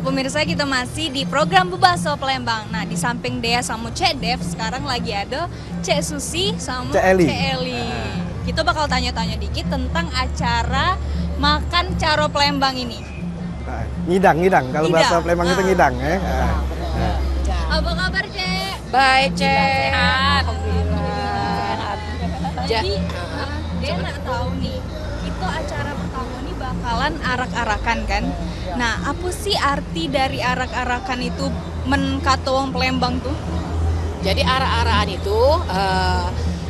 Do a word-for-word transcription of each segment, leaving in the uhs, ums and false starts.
Pemirsa, kita masih di program Bebaso Palembang. Nah, di samping Dea samo Cek Dev, sekarang lagi ada Cek Susi sama Cek Eli. Cek Eli. Kita bakal tanya-tanya dikit tentang acara makan caro Palembang ini. Nah, ngidang, ngidang. Kalau bahasa Palembang itu ngidang, eh. Nah. Apa kabar, Cek? Baik, Cek. Sehat. Alhamdulillah. Jadi, eh, dia nak tahu nih, itu acara pertama nih bakalan arak-arakan kan? Nah, apa sih arti dari arak-arakan itu men kato wong Palembang tuh? Jadi arak-arakan itu, eh,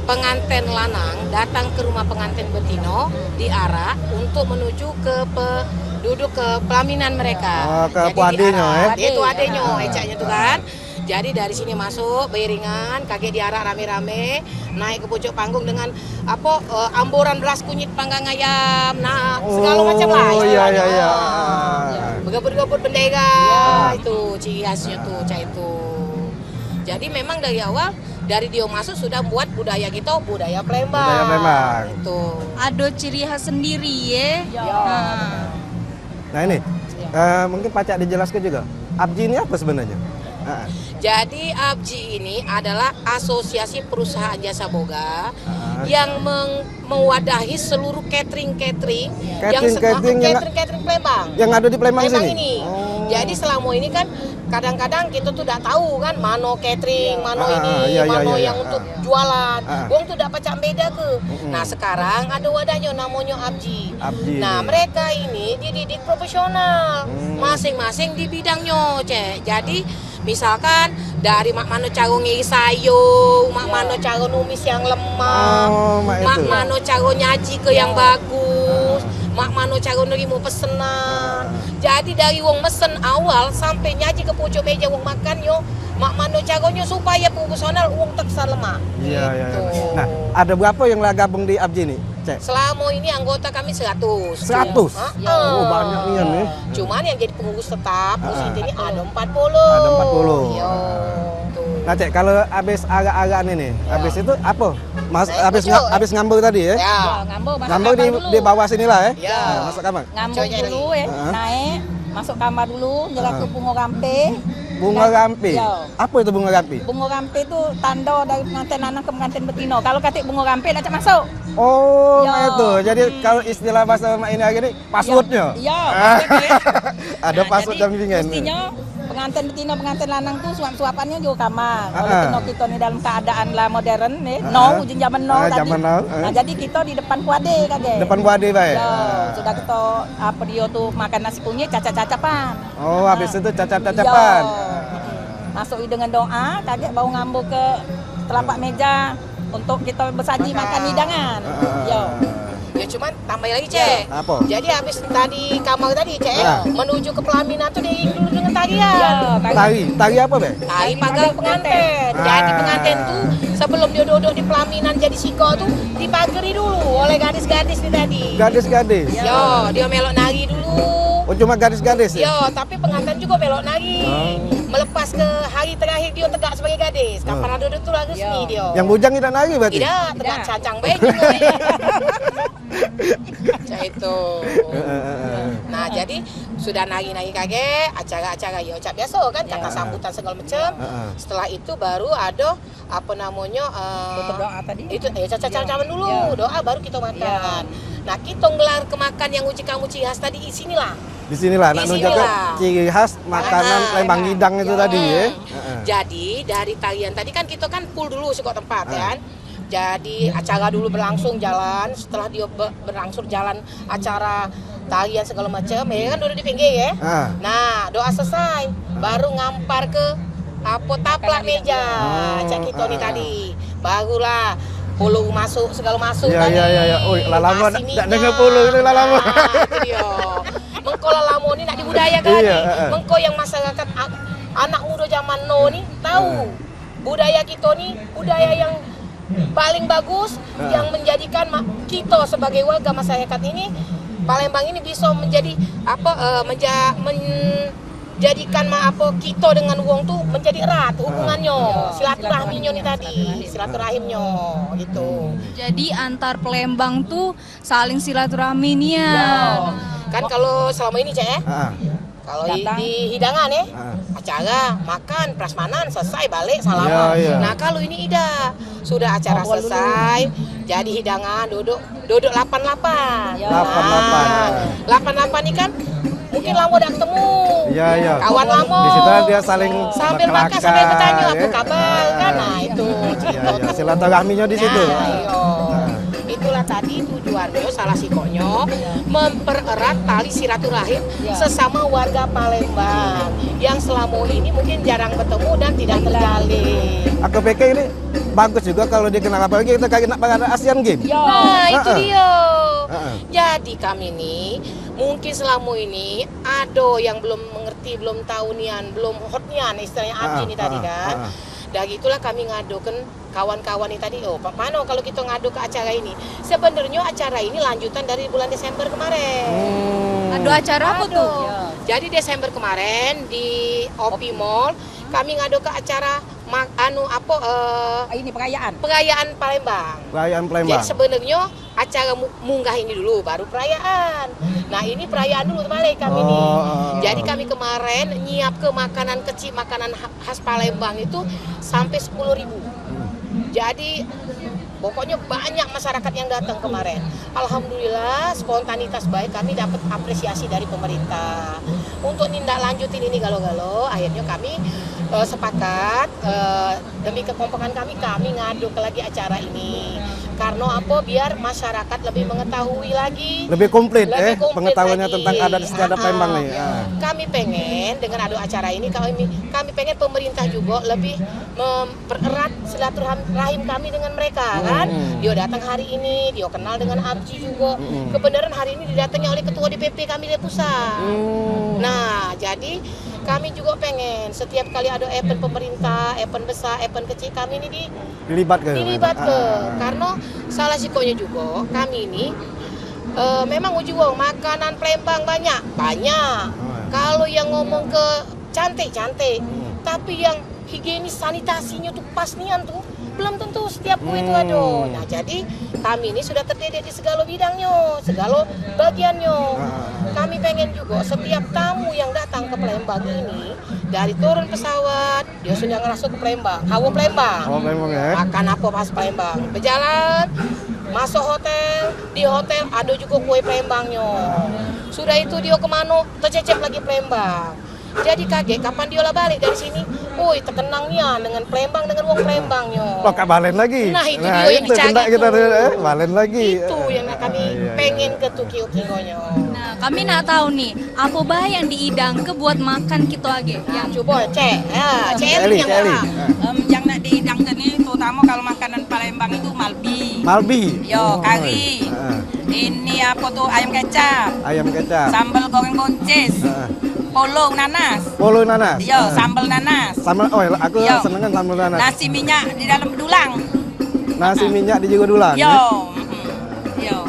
penganten lanang datang ke rumah penganten betino, diarak untuk menuju ke pe-, duduk ke pelaminan mereka. Oh, ke puadinyo, eh? Jadi diarak. Dia tu adinyo, ecaknyo tu kan. Jadi dari sini masuk beriringan, kagek diarak rame-rame, naik ke pucuk panggung dengan apo, eh, amboran beras kunyit, panggang ayam, nah, segalo macam lah istilahnya. Oh, iya, iya, iya. Ah. Begebut-gebut bendera, itu ciri khasnyo tu, cak itu. Jadi memang dari awal, dari dio masuk sudah buat budaya kito, budaya Palembang. Budaya Palembang. Itu. Ado ciri khas sendiri, ye. Ya. Nah. Nah, ini, eh, mungkin pacak dijelaske jugo. APJI ini apo sebenarnyo? Heeh. Jadi, APJI ini adalah Asosiasi Perusahaan Jasa Boga yang meng-, mewadahi seluruh catering-catering yang se-, catering-catering yang catering-catering Palembang. Yang ado di Palembang sini? Palembang ini. Oh. Jadi, selamo ini kan kadang-kadang kito tu dak tahu kan mano catering, mano ini, mano yang untuk jualan. Ah. Wong tu dak pacak beda ke. Mm-mm. Nah, sekarang ado wadahnyo namonyo APJI. APJI. Nah, mereka ini dididik profesional. Hmm. Masing-masing di bidangnyo, Cek. Jadi, misalkan dari mak mano caro ngiris sayur, mak mano caro numis yang lemak, oh, mak mano caro nyaji ke yang bagus, mak mano caro nerimo pesenan. Ah. Jadi, dari wong mesen awal sampe nyaji ke pucuk meja wong makan yo, mak mano caronyo supaya profesional, wong terkesan lemak. Iya, iya, iya. Gitu. Nah, ado berapo yang lah gabung di APJI ni, Cek? Selamo ini anggota kami seratus. Seratus? Heeh. Oh, banyak nian, ya. Cuman yang jadi pengurus tetap di sini ado empat puluh. Ado empat puluh. Yo. Tuh. Nah, Cek, kalau abis arak-arak ni, nih, abis itu apo? Mas, abis nga-, abis ngambo tadi, ya? Ya. Ya, ngambo, masuk kamar dulu. Ngambo di, di bawah sini lah, ya? Ya. Nah, masuk kamar. Ngambo dulu, eh, naik, masuk kamar dulu, nyerah ke bungo rampe. Bungo rampe? Yo. Apo itu bungo rampe? Bungo rampe tu tando dari penganten lanang ke penganten betino. Kalau katik bungo rampe, dak cak masuk. Oh, mak itu. Jadi, kalau istilah bahasa mak ini hari ni, passwordnyo? Yo, password, ya. Ado password dan pingan. Nah, jadi, mestinyo penganten betino, penganten lanang tu suap-suapannyo jugo kamar. Kalau kito ni dalam keadaan lah modern, eh, now, ujian zaman now tadi. Zaman now, eh. Nah, jadi kito di depan puade kagek. Depan puade bae. Yo, sudah kito, apo dio tu, makan nasi kunyit, cacap-cacapan. Oh, habis itu cacap-cacapan. Yo. Masuk dengan doa, kagek baru ngambo ke telapak meja untuk kito besaji makan hidangan. Yo. Ya, cuman tambah lagi, Cek. Apo? Jadi habis tadi kamar tadi, Cek, menuju ke pelaminan tu diiringi dulu dengan tarian. Yo, tari. Tari, tari apo, Be? Tari pagar penganten. Jadi penganten tu sebelum dio duduk di pelaminan jadi siko tu, dipageri dulu oleh gadis-gadis ni tadi. Gadis-gadis? Yo, dio melok nari dulu. Oh, cuma gadis-gadis, ya? Yo, tapi penganten jugo melok nari. Oh. Melepas ke hari terakhir dio tegak sebagai gadis. Kapan ado tu lah resmi dio. Yang bujang idak nari berarti? Idak, tegak cancang bae jugo. Cak itu. Heeh, heeh. Nah, jadi sudah nari-nari kagek, acara-acara yo cak biaso kan, kata sambutan segalo macam. Heeh. Setelah itu baru ado apo namonyo, eh, itu, eh, caca-cacapan dulu, doa baru kito makan. Nah, kito nggelar ke makan yang uji kamu ciri khas tadi di sinilah. Di sinilah, nak nunjuk ke ciri khas makanan Palembang Ngidang itu tadi, ya. Heeh. Jadi, dari tarian tadi kan kito kan full dulu sikok tempat, kan. Jadi, acara dulu berlangsung jalan, setelah dio be-, berlangsung jalan acara tarian segalo macam, ya kan duduk di pinggir, ya. Ah. Nah, doa selesai, baru ngampar ke apo, taplak meja. Oh, cak kito ni tadi. Barulah polo masuk, segalo masuk tadi. Iya, iya, iya. Oi, lah lamo dak dengar polo itu, lah lamo. Ah, itu dio. Mengko lah lamo ni nak dibudayakan ni. Iya, heeh. Mengko yang masyarakat a-, anak mudo zaman now ni tahu. Heeh. Budaya kito ni budaya yang paling bagus, yang menjadikan ma-, kito sebagai warga masyarakat ini, Palembang ini bisa menjadi apo, eh, menja-, menjadikan ma-, apo, kito dengan wong tu menjadi erat hubungannyo, silaturahminyo ni tadi, silaturahimnyo gitu. Jadi antar Palembang tu saling silaturahmi nian. Kan kalau selamo ini, Cek, eh? Heeh. Kalau i- di hidangan, eh, acara makan, prasmanan, selesai, balik, salaman. Iya, iya. Nah, kalau ini idak. Sudah acara selesai, jadi hidangan, duduk, duduk lapan lapan. Lapan lapan. Nah, lapan lapan ni kan mungkin lamo dak ketemu. Iya, iya. Kawan lamo. Di situ kan dia saling sambil makan, sambil bekelakar, betanyo, apa kabar, kan? Nah, itu. Iya, iya. Silaturahminya di situ. Nah, iyo. Itulah tadi tujuannyo, salah sikoknyo, mempererat tali silaturahim sesamo warga Palembang yang selamo ini mungkin jarang betemu dan tidak terjalin. Aku pikir ini bagus juga kalau dikenal, apalagi kita kagek nak berada Asian Games. Nah, itu dia. Jadi kami ni mungkin selamo ini ado yang belum mengerti, belum tahu nian, belum hot nian istilahnyo api ni tadi kan. Dah gitulah kami ngadoken kawan-kawan ni tadi, "Oh, pa-, mano kalau kito ngado ke acara ini?" Sebenernyo acara ini lanjutan dari bulan Desember kemaren. Ado acara apo tu? Jadi Desember kemaren di Opi Mall, kami ngado ke acara ma-, anu, apo, eh, ini perayaan. Perayaan Palembang. Perayaan Palembang. Jadi sebenernyo acara mu-, munggah ini dulu, baru perayaan. Nah, ini perayaan dulu terbalik kami ni. Oh. Jadi kami kemaren nyiapke makanan kecik, makanan ha-, khas Palembang itu sampai sepuluh ribu. Jadi pokoknyo banyak masyarakat yang datang kemaren. Alhamdulillah, spontanitas bae kami dapat apresiasi dari pemerintah. Untuk nindak lanjutin ini galo-galo, akhirnyo kami, eh, sepakat, eh, demi kekompakan kami, kami ngadoke lagi acara ini. Karno apo? Biar masyarakat lebih mengetahui lagi. Lebih komplit, eh, pengetahuannya tentang adat istiadat Palembang ni. Kami pengen dengan ado acara ini, kami, kami pengen pemerintah jugo lebih mempererat silaturahim kami dengan mereka, kan. Dio datang hari ini, dio kenal dengan Abji jugo. Kebenaran hari ini didatangi oleh ketua D P P kami dari pusat. Nah, jadi kami jugo pengen setiap kali ado event pemerintah, event besar, event kecik, kami ni di- dilibatke. Dilibatke. Karno salah sikoknyo jugo kami ni, eh, memang uji wong makanan Palembang banyak, banyak. Kalau yang ngomong ke cantik, cantik. Tapi yang higienis sanitasinyo tu pas nian tu, belum tentu setiap kue tu ado. Nah, jadi kami ni sudah terdidik di segalo bidangnyo, segalo bagiannyo. Kami pengen jugo setiap tamu yang datang ke Palembang ini, dari turun pesawat, dio sudah ngeraso ke Palembang, hawa Palembang. Hawa Palembang, ya. Makan apo khas Palembang. Bejalan, masuk hotel, di hotel ado jugo kue Palembangnyo. Sudah itu dio ke mano, tececep lagi Palembang. Jadi kagek kapan dio lah balik dari sini. Oi, tekenang nian dengan Palembang, dengan wong Palembangnyo. Kok balen lagi? Nah, itu dio yang dicari tu. Balen lagi. Itu yang nak kami pengen ke tu kio-kionyo. Nah, kami nak tahu ni, apo bae yang diidangke buat makan kito age? Nah, cubo, Cek. Ha, Cek Eli, Cek Eli. Em, yang nak diidangke ni, terutama kalau makanan Palembang itu malbi. Malbi? Yo, kari. Ini apo tu, ayam kecap. Ayam kecap. Sambal goreng buncis. Polo nanas. Polo nanas. Yo, sambal nanas. Sambal, oh, aku seneng kan sambal nanas. Nasi minyak di dalam dulang. Nasi minyak di jero dulang, yo. Yo.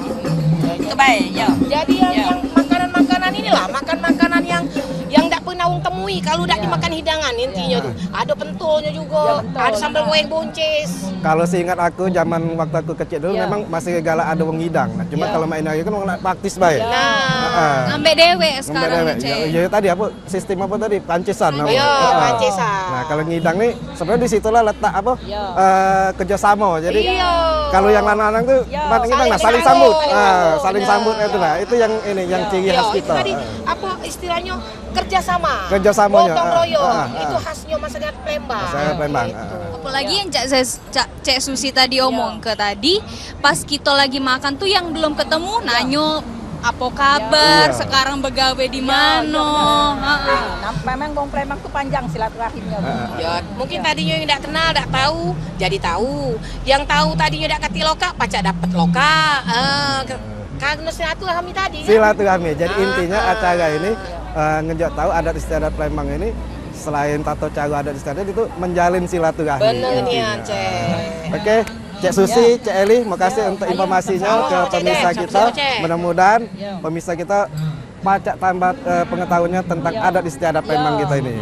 Itu bae, yo. Jadi yang, yang makanan-makanan inilah, makan makanan yang, yang dak pernah wong temui kalau dak dimakan hidangan intinyo tu. Ado pentolnyo jugo, ado sambal goreng buncis. Kalau seingat aku, zaman waktu aku kecik dulu, memang masih galak ado wong ngidang. Nah, cuma kalau main hari kan wong nak praktis bae. Nah. Ngambek dewek sekarang, Cek. Ya, ya, tadi apo? Sistem apo tadi? Pancisan, apo? Iya, pancisan. Nah, kalau ngidang ni sebenarnyo di situlah letak apo? Eh, kerjasamo. Jadi kalau yang lanang-lanang tu, tempat ngidang, nah, saling sambut. Ah, saling sambut itu lah. Itu yang ini, yang ciri khas kito. Tadi apo istilahnyo? Kerjasamo. Kerjasamonyo, gotong royong. Itu khasnyo masyarakat Palembang. Masyarakat Palembang. Apolagi yang Cak Ses- Cak, Cek Susi tadi omong ke tadi, pas kito lagi makan tu yang belum ketemu nanyo apo kabar, sekarang begawe di mano. Heeh. Nah, memang wong Palembang tu panjang silaturahimnyo. Ya, mungkin tadinyo yang dak kenal, dak tahu, jadi tahu. Yang tahu tadinyo dak katik lokak, pacak dapet lokak. Eh, ke-, karena silaturahmi tadi, kan? Silaturahmi. Jadi intinya acara ini, eh, ngejok tahu adat istiadat Palembang ini, selain tato cara adat istiadat itu, menjalin silaturahmi intinya. Bener nian, Cek. Oke, Cek Susi, Cek Eli, makasih untuk informasinya ke pemirsa kita. Mudah-mudahan pemirsa kita pacak tambah, eh, pengetahuannya tentang adat istiadat Palembang kita ini.